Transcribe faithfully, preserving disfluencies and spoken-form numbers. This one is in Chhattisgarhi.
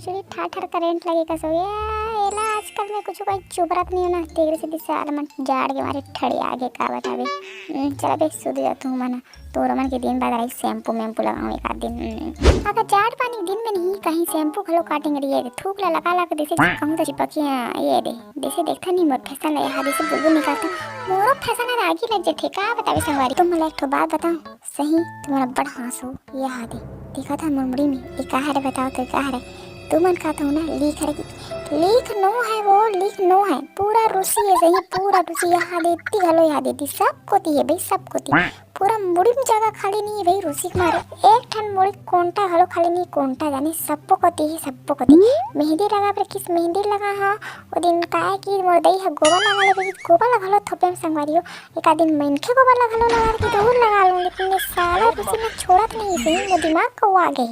चुरी ठाठर करंट लगे कस हो गया। एला आजकल मैं कुछ कोई चुबरत नहीं हूँ ना, तेरे से दिशा मन जाड़ के मारे ठड़िया गे का बतावे। हम्म, चल बे, सुध जा तू मन, तोर मन के दिन बाद आई शैम्पू मैम्पू लगाऊं एक आध दिन। हम्म, अगर जाड़ पानी दिन में नहीं कहीं शैम्पू घलो काटेंगे रे, ये दे, थूक ला लगा लगा देसे कहूँ तो चिपकी ये दे, देसे देखता नहीं मोर फैशन ला, यहाँ देसे बुलबुल निकालता, मोरो फैशन है आगी लग जथे का बतावे संगवारी। तुम मला एक ठो बात बताओ, सही तुम्हारा बड़ हाँसू ये हा दे, देखा था मुड़मुड़ी में, ये का हरे बताओ तो, ये का हरे? तुमन का तो ना लीख हरे की, लीख नो है वो, लीख नो है, पूरा रूसी है सही, पूरा रूसी। यहाँ दे इतनी घलो, यहाँ दे इतनी, सब कोती है भाई, सब कोती। पूरा मुड़ी में जगह खाली नहीं है भाई रूसी के मारे, एक ठन मुड़ी कोंटा घलो खाली नहीं, कोंटा जाने सबको कोती है, सबको कोती। मेहंदी लगा पर किस मेहंदी लगा हाँ, वो दिन काय की मोर दई है गोबर लगा ले भाई, गोबर लगा लो थोपे में संगवारी हो। एक आध दिन मनखे गोबर लगा लो, लगा के जरूर लगा लूँ, लेकिन ये साला रूसी में छोड़त नहीं है, वो दिमाग को आ गई।